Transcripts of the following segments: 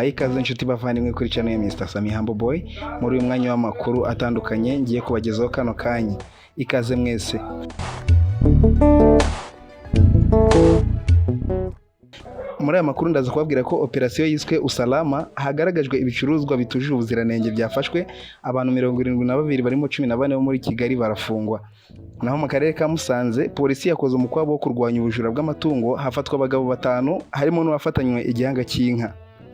Mbahaye ikaze inshuti bavandimwe kuri channel ya Mr Sami Humble Boy muri uyu mwanya w'amakuru atandukanye ngiye kubagezaho kano kanya. Ikaze mwese. Muri aya makuru ndaza kubabwira ko operasiyo yiswe Usalama hagaragajwe ibicuruzwa bitujuje ubuziranenge byafashwe, abantu 72 barimo 14 bo muri Kigali barafungwa. Naho mu karere ka Musanze, polisi yakoze umukwabo wo kurwanya ubujura bw'amatungo, hafatwa abagabo batanu harimo n'uwafatanywe igihanga cy'inka.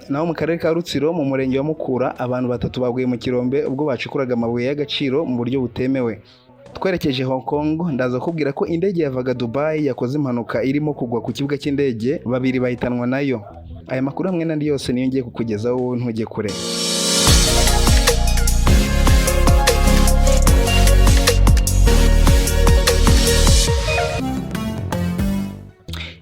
Naho mu karere ka Rutsiro, mu murenge wa Mukura, abantu batatu baguye mu kirombe ubwo bacukuraga amabuye y'agaciro mu buryo butemewe. Twerekeje Hong Kong, ndaza kubwira ko indege yavaga Dubai yakoze impanuka irimo kugwa ku kibuga cy'indege, babiri bahitanwa nayo. Aya makuru hamwe n'andi yose niyo ngiye kukugezaho, wowe ntujye kure.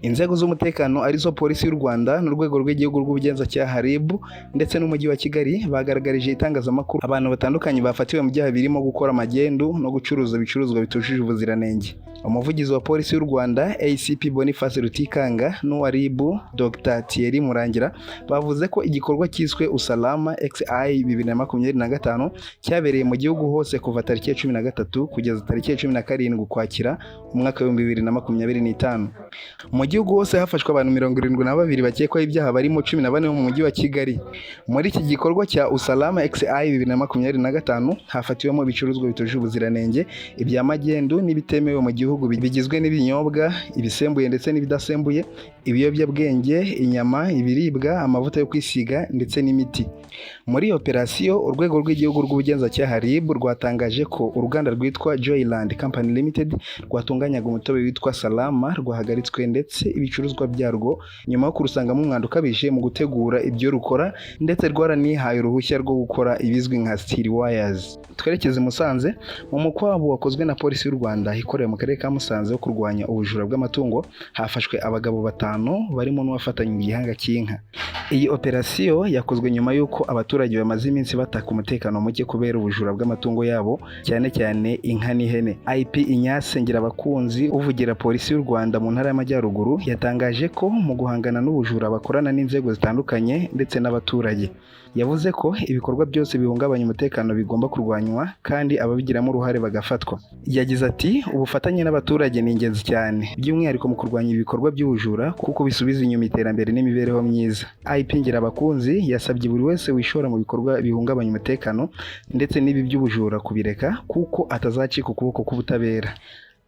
Inzego z'umutekano arizo Polisi y'u Rwanda n'Urwego rw'Igihugu rw'Ubugenzacyaha RIB ndetse n'Umujyi wa Kigali bagaragarije itangazamakuru abantu batandukanye bafatiwe mu byaha birimo gukora magendu no gucuruza ibicuruzwa bitujuje ubuziranenge. Umuvugizi wa Polisi y'u Rwanda ACP Boniface Rutikanga n'uwa RIB Dr Thierry Murangira bavuze ko igikorwa cyiswe Usalama XI 2025 cyabereye mu gihugu hose kuva tariki ya 13 kugeza tariki ya 17 Ukwakira umwaka wa 2025. Mu gihugu hose hafashwe abantu 72 bakekwaho ibyaha barimo 14 bo mu mujyi wa Kigali. Muri iki gikorwa cya Usalama XI 2025 hafatiwemo ibicuruzwa bitujuje ubuziranenge, ibya magendu n'ibitemewe mu gihugu bigizwe n'ibinyobwa, ibisembuye ndetse n'ibidasembuye, ibiyobyabwenge, inyama, ibiribwa, amavuta yo kwisiga ndetse n'imiti. Muri iyo operasiyo, Urwego rw'Igihugu rw'Ubugenzacyaha RIB rwatangaje ko uruganda rwitwa Joyland Company Limited rwatunganyaga umutobe witwa Salama rwahagaritswe ndetse ibicuruzwa byarwo nyuma yo kurusangamo umwanda ukabije mu gutegura ibyo rukora, ndetse rwaranihaye uruhushya rwo gukora ibizwi nka steel wires. Twerekeze i Musanze mu mukwabo wakozwe na Polisi y'u Rwanda ikorera mu karere ka Musanze wo kurwanya ubujura bw'amatungo, hafashwe abagabo batanu barimo n'uwafatanywe igihanga cy'inka. Iyi operasiyo yakozwe nyuma y'uko abaturage bamaze iminsi bataka umutekano muke kubera ubujura bw'amatungo yabo, cyane cyane inka n'ihene. IP Ignace Ngirabakunzi uvugira Polisi y'u Rwanda mu ntara y'Amajyaruguru yatangaje ko mu guhangana n'ubujura bakorana n'inzego zitandukanye ndetse n'abaturage. Yavuze ko ibikorwa byose bihungabanya umutekano bigomba kurwanywa kandi ababigiramo uruhare bagafatwa. Yagize ati: "Ubufatanye n'abaturage ni ingenzi cyane, by'umwihariko mu kurwanya ibikorwa by'ubujura kuko bisubiza inyuma iterambere n'imibereho myiza." IP Ngirabakunzi yasabye buri wese wishora mu bikorwa bihungabanya umutekano ndetse n'ibi by'ubujura kubireka kuko atazacika ukuboko k'ubutabera.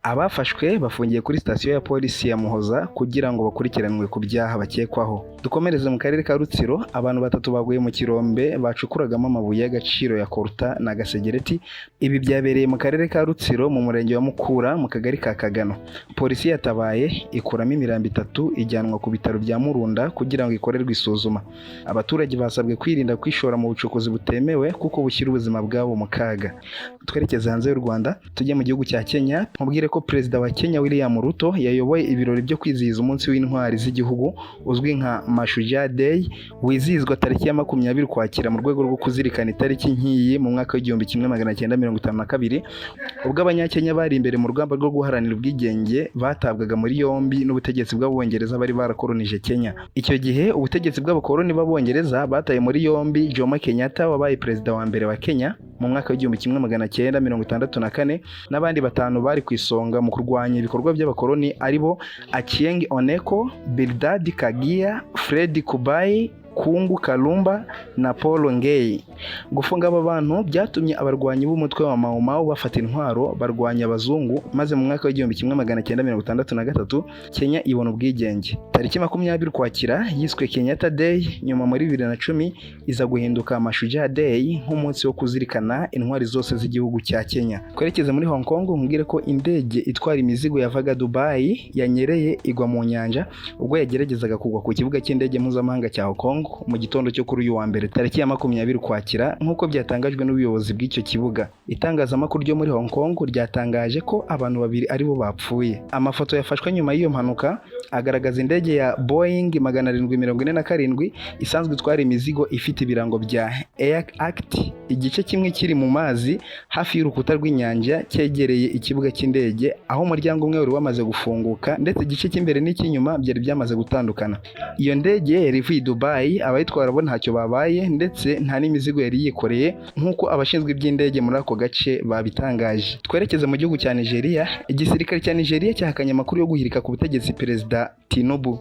Abafashwe bafungiye kuri sitasiyo ya polisi ya Muhoza kugira ngo bakurikiranwe ku byaha bakekwaho. Dukomereze mu karere ka Rutsiro, abantu batatu baguye mu kirombe bacukuragamo amabuye y'agaciro ya Koruta na Gasegereti. Ibi byabereye mu karere ka Rutsiro mu murenge wa Mukura mu kagari ka Kagano. Polisi yatabaye ikuramo imirambo itatu ijyanwa ku bitaro bya Murunda kugira ngo ikorerwe isuzuma. Abaturage basabwe kwirinda kwishora mu bucukuzi butemewe kuko bushyira ubuzima bwabo mu kaga. Twerekeze hanze y'u Rwanda, tujye mu gihugu cya Kenya, nkubwire ko Perezida wa Kenya William Ruto yayoboye ibirori byo kwizihiza umunsi w'intwari z'igihugu uzwi nka Mashujaa Day, wizihizwa tariki ya 20 Ukwakira mu rwego rwo kuzirikana itariki nk'iyi mu mwaka wa 1952, ubwo Abanyakenya bari imbere mu rugamba rwo guharanira ubwigenge batabwaga muri yombi n'ubutegetsi bw'Abongereza bari barakoronije Kenya. Icyo gihe ubutegetsi bw'abakoloni b'Abongereza bataye muri yombi Jomo Kenyatta wabaye perezida wa mbere wa Kenya mu mwaka wa 1964 n'abandi batanu bari ku isonga mu kurwanya ibikorwa by'abakoloni aribo Achieng Oneko, Bildad Kagia, Fred Kubai, Kungu Kalumba na Paul Ngei. Gufunga aba bantu byatumye abarwanyi b'umutwe wa Mau Mau bafata intwaro barwanya abazungu, maze mu mwaka wa 1963 Kenya ibona ubwigenge. Tariki 20 Ukwakira yiswe Kenyatta Day, nyuma muri 2010 iza guhinduka Mashujaa Day nk'umunsi wo kuzirikana intwari zose z'igihugu cya Kenya. Twerekeze muri Hong Kong, nkubwire ko indege itwara imizigo yavaga Dubai yanyereye igwa mu nyanja ubwo yageragezaga kugwa ku kibuga cy'indege mpuzamahanga cya Hong Kong mu gitondo cyo kuri uyu wa mbere tariki ya 20 Ukwakira, nk'uko byatangajwe n'ubuyobozi bw'icyo kibuga. Itangazamakuru ryo muri Hong Kong ryatangaje ko abantu babiri aribo bapfuye. Amafoto yafashwe nyuma y'iyo mpanuka agaragaza indege ya Boeing 747 isanzwe itwara imizigo ifite ibirango bya Air Act, igice kimwe kiri mu mazi hafi y'urukuta rw'inyanja cyegereye ikibuga cy'indege, aho umuryango umwe wari wamaze gufunguka ndetse igice cy'imbere n'icy'inyuma byari byamaze gutandukana. Iyo ndege yari ivuye i Dubai Kandi abayitwara bo ntacyo babaye, ndetse nta n'imizigo yari yikoreye, nk'uko abashinzwe iby'indege muri ako gace babitangaje. Twerekeze mu gihugu cya Nigeria. Igisirikare cya Nigeria cyahakanye amakuru yo guhirika ku butegetsi Perezida Tinubu.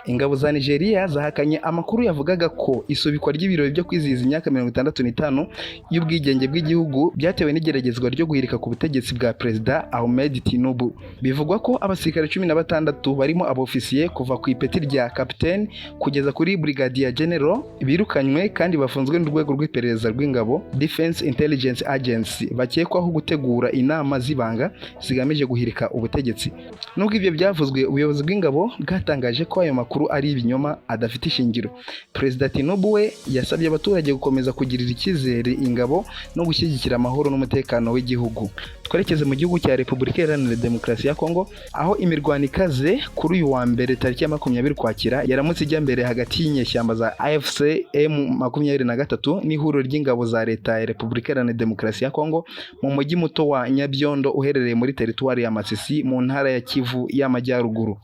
Ingabo za Nigeria zahakanye amakuru yavugaga ko isubikwa ry'ibirori byo kwizihiza imyaka 65 y'ubwigenge bw'igihugu byatewe n'igeragezwa ryo guhirika ku butegetsi bwa Perezida Ahmed Tinubu. Bivugwa ko abasirikare 16 barimo abofisiye kuva ku ipeti rya capitaine kugeza kuri brigadier general birukanywe kandi bafunzwe n'urwego rw'iperereza rw'ingabo, Defense Intelligence Agency, bakekwaho gutegura inama z'ibanga zigamije guhirika ubutegetsi. Nubwo ibyo byavuzwe, ubuyobozi bw'ingabo bwatangaje ko ayo makuru ari ibinyoma adafite ishingiro. Perezida Tinubu we yasabye abaturage gukomeza kugirira icyizere ingabo no gushyigikira amahoro n'umutekano w'igihugu. Twerekeze mu gihugu cya Repubulika Iharanira Demokarasi ya Kongo, aho imirwano ikaze kuri uyu wa mbere tariki ya 20 Ukwakira yaramutse ijya mbere hagati y'inyeshyamba za AFC M23 n'ihuriro ry'ingabo za leta ya Repubulika Iharanira Demokarasi ya Kongo mu mujyi muto wa Nyabiondo uherereye muri teritwari ya Masisi mu ntara ya Kivu y'Amajyaruguru.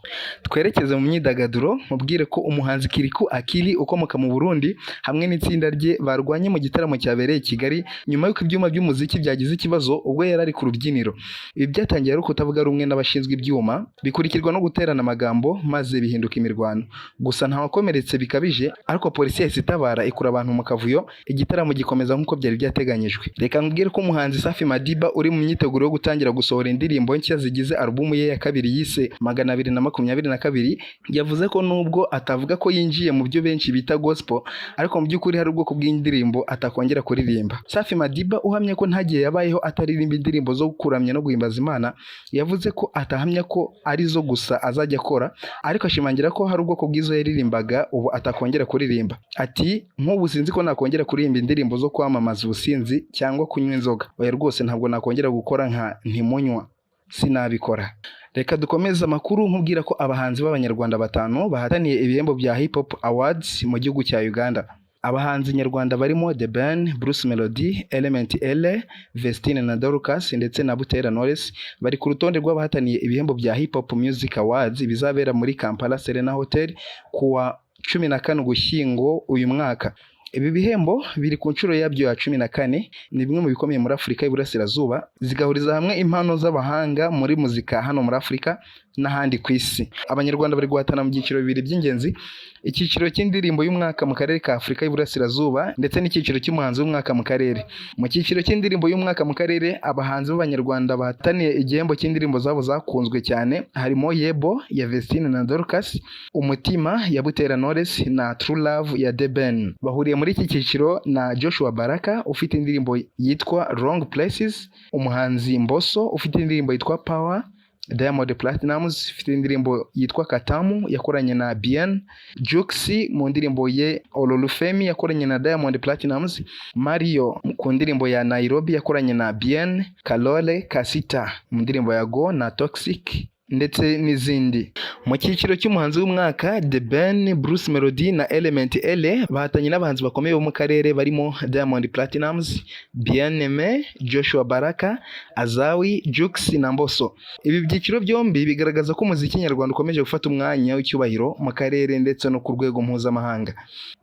Twerekeze mu myidagaduro, mubwire ko umuhanzi Kirikou Akili ukomoka mu Burundi hamwe n'itsinda rye barwanye mu gitaramo cyabereye i Kigali nyuma y'uko ibyuma by'umuziki byagize ikibazo ubwo yari ari ku rubyiniro. Ibi byatangiye ari ukutavuga rumwe n'abashinzwe ibyuma, bikurikirwa no guterana amagambo, maze bihinduka imirwano. Gusa ntawakomeretse bikabije, ariko polisi yahise itabara ikura abantu mu kavuyo, igitaramo gikomeza nk'uko byari byateganyijwe. Reka nkubwire ko umuhanzi Safi Madiba uri mu myiteguro yo gutangira gusohora indirimbo nshya zigize alubumu ye ya kabiri yise 222, yavuze ko nubwo atavuga ko yinjiye mu byo benshi bita gospel, ariko mu by'ukuri hari ubwoko bw'indirimbo atakongera kuririmba. Safi Madiba uhamya ko nta gihe yabayeho ataririmba indirimbo zo kuramya no guhimbaza Imana, yavuze ko atahamya ko arizo gusa azajya akora, ariko ashimangira ko hari ubwoko bw'izo yaririmbaga ubu atakongera kuririmba. Ati: "Nk'ubu sinzi ko nakongera kuririmba indirimbo zo kwamamaza ubusinzi cyangwa kunywa inzoga. Oya rwose, ntabwo nakongera gukora nka Ntimunywa, sinabikora." Reka dukomeze amakuru nkubwira ko abahanzi b'Abanyarwanda batanu bahataniye ibihembo bya Hip Hop Awards mu gihugu cya Uganda. Abahanzi nyarwanda barimo The Ben, Bruce Melodie, Element Eleeeh, Vestine na Dorcas ndetse na Butera Knowless bari ku rutonde rw'abahataniye ibihembo bya Hip Hop Music Awards bizabera muri Kampala Serena Hotel kuwa 14 Ugushyingo uyu mwaka. Ibi bihembo biri ku nshuro yabyo ya 14, ni bimwe mu bikomeye muri Afurika y'Iburasirazuba, zigahuriza hamwe impano z'abahanga muri muzika hano muri Afurika n'ahandi ku isi. Abanyarwanda bari guhatana mu byiciro bibiri by'ingenzi: icyiciro cy'indirimbo y'umwaka mu karere ka Afurika y'Iburasirazuba ndetse n'icyiciro cy'umuhanzi w'umwaka mu karere. Mu cyiciro cy'indirimbo y'umwaka mu karere, abahanzi b'Abanyarwanda bahataniye igihembo cy'indirimbo zabo zakunzwe cyane harimo Yebo ya Vestine na Dorcas, Umutima ya Butera Knowless na True Love ya The Ben. Bahuriye muri iki cyiciro na Joshua Baraka ufite indirimbo yitwa Wrong Places, umuhanzi Mbosso ufite indirimbo yitwa Power, Diamond Platnumz ufite indirimbo yitwa Katamu yakoranye na Bien, Jux mu ndirimbo ye Ololufemi yakoranye na Diamond Platnumz, Mario ku ndirimbo ya Nairobi yakoranye na Bien, Karole Kasita mu ndirimbo ya Go na Toxic ndetse n'izindi. Mu cyiciro cy'umuhanzi w'umwaka, The Ben, Bruce Melodie na Element Eleeeh bahatanye n'abahanzi bakomeye bo mu karere barimo Diamond Platnumz, Bien-Aimé, Joshua Baraka, Azawi, Jux na Mbosso. Ibi byiciro byombi bigaragaza ko umuziki nyarwanda ukomeje gufata umwanya w'icyubahiro mu karere ndetse no ku rwego mpuzamahanga.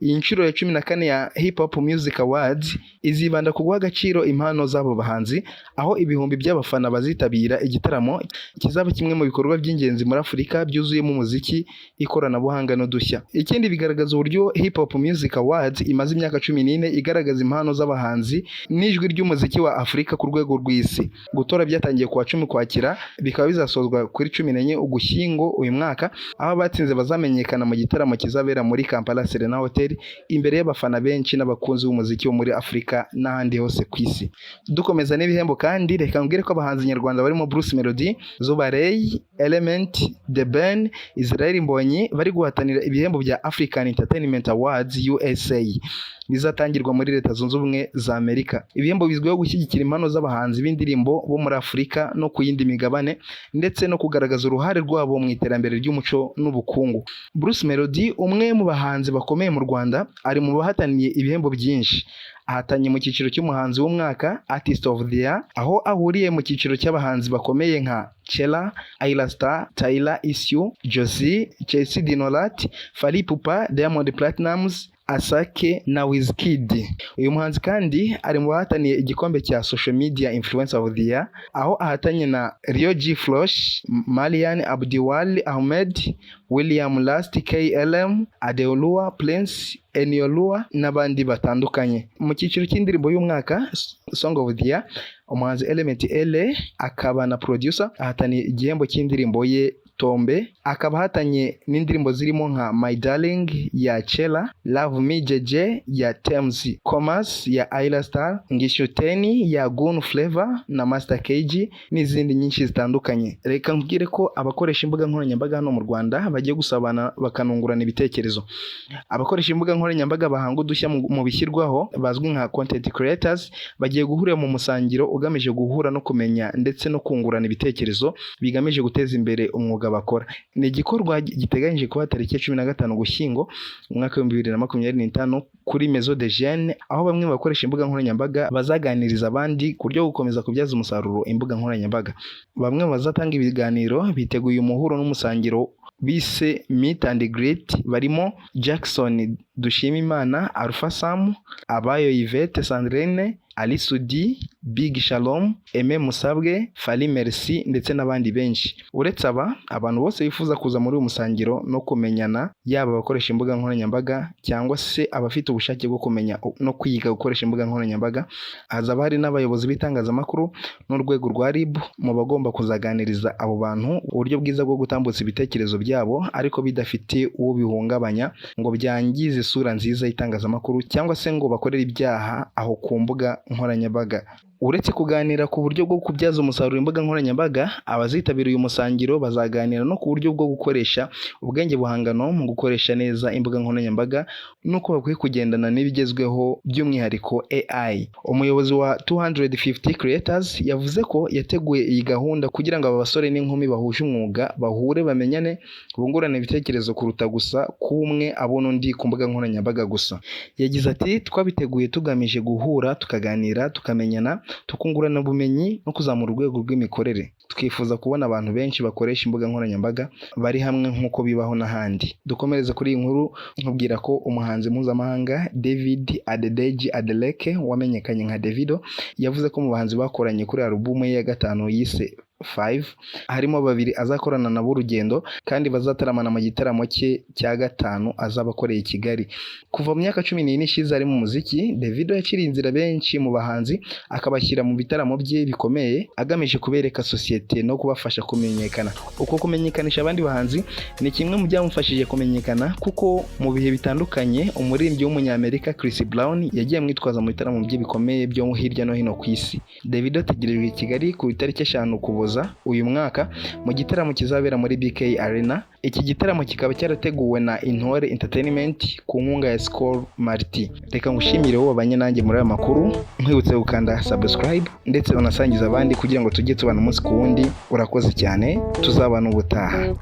Iyi nshuro ya 14 ya Hip Hop Music Awards izibanda ku guha agaciro impano z'abo bahanzi, aho ibihumbi by'abafana bazitabira igitaramo kizaba kimwe mu bikorwa by'ingenzi muri Afurika byuzuyemo umuziki, ikoranabuhanga n'udushya. Ikindi, bigaragaza uburyo Hip Hop Music Awards imaze imyaka 14 igaragaza impano z'abahanzi n'ijwi ry'umuziki wa Afurika ku rwego rw'isi. Gutora byatangiye kuwa 10 Ukwakira, bikaba bizasozwa kuri 14 Ugushyingo uyu mwaka, aho abatsinze bazamenyekana mu gitaramo kizabera muri Kampala Serena Hotel imbere y'abafana benshi n'abakunzi b'umuziki wo muri Afurika n'ahandi hose ku isi. Dukomeza n'ibihembo kandi, reka mbwire ko abahanzi nyarwanda barimo Bruce Melodie, Zuba Ray, Element, The Ben, Israel Mbonyi bari guhatanira ibihembo bya African Entertainment Awards USA bizatangirwa muri Leta Zunze Ubumwe za Amerika. Ibihembo bizwiho gushyigikira impano z'abahanzi b'indirimbo bo muri Afurika no ku yindi migabane, ndetse no kugaragaza uruhare rwabo mu iterambere ry'umuco n'ubukungu. Bruce Melodie, umwe mu bahanzi bakomeye mu Rwanda, ari mu bahataniye ibihembo byinshi. Ahatanye mu cyiciro cy'umuhanzi w'umwaka, Artist of the Year, aho ahuriye mu cyiciro cy'abahanzi bakomeye nka Chela, Ayra Starr, Tyler Issue, Josie, Chelsea Dinolat, Fally Ipupa, Diamond Platnumz, Asake na Wizkid. Uyu muhanzi kandi ari mu bahataniye igikombe cya Social Media Influencer of the Year, aho ahatanye na Rio G Flosh, Marian Abdiwali Ahmed, William Last KLM, Adeolua Prince, Eniolua n'abandi batandukanye. Mu cyiciro cy'indirimbo y'umwaka, Song of the Year, umuhanzi Element Eleeeh akaba na producer ahataniye igihembo cy'indirimbo ye Tombe, akaba ahatanye n'indirimbo zirimo nka My Darling ya Chela, Love Me Jeje ya Tems, Commerce ya Ayra Starr, Ngishuteni ya Gun Flavor na Master KG n'izindi nyinshi zitandukanye. Reka nkubwire ko abakoresha imbuga nkoranyambaga hano mu Rwanda bagiye gusabana bakanungurana ibitekerezo. Abakoresha imbuga nkoranyambaga bahanga udushya mu bishyirwaho bazwi nka content creators bagiye guhurira mu musangiro ugamije guhura no kumenya ndetse no kungurana ibitekerezo bigamije guteza imbere umwuga bakora. Ni igikorwa giteganyije kuba tariki ya 15 Ugushyingo mu mwaka w'2025 kuri Maison de Jeunes, aho bamwe mu bakoresha imbuga nkoranyambaga bazaganiriza abandi ku buryo bwo gukomeza kubyaza umusaruro imbuga nkoranyambaga. Bamwe mu bazatanga ibiganiro biteguye umuhuro n'umusangiro bise Meet and Greet barimo Jackson Dushimimana, Alpha Sam, Abayo Yvette Sandrine, Ali Sudi, Big Shalom, Aime Musabwe, Fally Merci ndetse n'abandi benshi. Uretse aba, abantu bose bifuza kuza muri uyu musangiro no kumenyana, yaba abakoresha imbuga nkoranyambaga cyangwa se abafite ubushake bwo kumenya no kwiga gukoresha imbuga nkoranyambaga, hazaba hari n'abayobozi b'itangazamakuru n'urwego rwa RIB mu bagomba kuzaganiriza abo bantu uburyo bwiza bwo gutambutsa ibitekerezo byabo ariko bidafite uwo bihungabanya ngo byangize isura nziza y'itangazamakuru cyangwa se ngo bakorere ibyaha aho ku mbuga nkoranyambaga. Uretse kuganira ku buryo bwo kubyaza umusaruro imbuga nkoranyambaga, abazitabira uyu musangiro bazaganira no ku buryo bwo gukoresha ubwenge buhangano mu gukoresha neza imbuga nkoranyambaga n'uko bakwiye kugendana n'ibigezweho, by'umwihariko AI. Umuyobozi wa 250 Creators yavuze ko yateguye iyi gahunda kugira ngo aba basore n'inkumi bahuje umwuga bahure, bamenyane, bungurane ibitekerezo kuruta gusa kuba umwe abona undi ku mbuga nkoranyambaga gusa. Yagize ati: "Twabiteguye tugamije guhura, tukaganira, tukamenyana, tukungurana ubumenyi no kuzamura urwego rw'imikorere. Twifuza kubona abantu benshi bakoresha imbuga nkoranyambaga bari hamwe nk'uko bibaho n'ahandi." Dukomereze kuri iyi nkuru nkubwira ko umuhanzi mpuzamahanga David Adedeji Adeleke wamenyekanye nka Davido yavuze ko mu bahanzi bakoranye kuri alubumu ye ya gatanu yise Five harimo babiri azakorana nabo urugendo kandi bazataramana mu gitaramo cye cya gatanu azaba akoreye i Kigali. Kuva mu myaka 14 ishize ari mu muziki, Davido yaciriye inzira benshi mu bahanzi akabashyira mu bitaramo bye bikomeye agamije kubereka sosiyete no kubafasha kumenyekana. Uko kumenyekanisha abandi bahanzi ni kimwe mu byamufashije kumenyekana, kuko mu bihe bitandukanye umuririmbyi w'umunyamerika Chris Brown yagiye amwitwaza mu bitaramo bye bikomeye byo hirya no hino ku isi. Davido ategerejwe i Kigali ku itariki 5 Ukuboza uyu mwaka mu gitaramo kizabera muri BK Arena. Iki gitaramo kikaba cyarateguwe na Intore Entertainment ku nkunga ya Skol Malt. Reka ngushimire wowe wabanye nanjye muri aya makuru, nkwibutse gukanda subscribe ndetse unasangiza abandi kugira ngo tujye tubana umunsi ku wundi. Urakoze cyane, tuzabana ubutaha.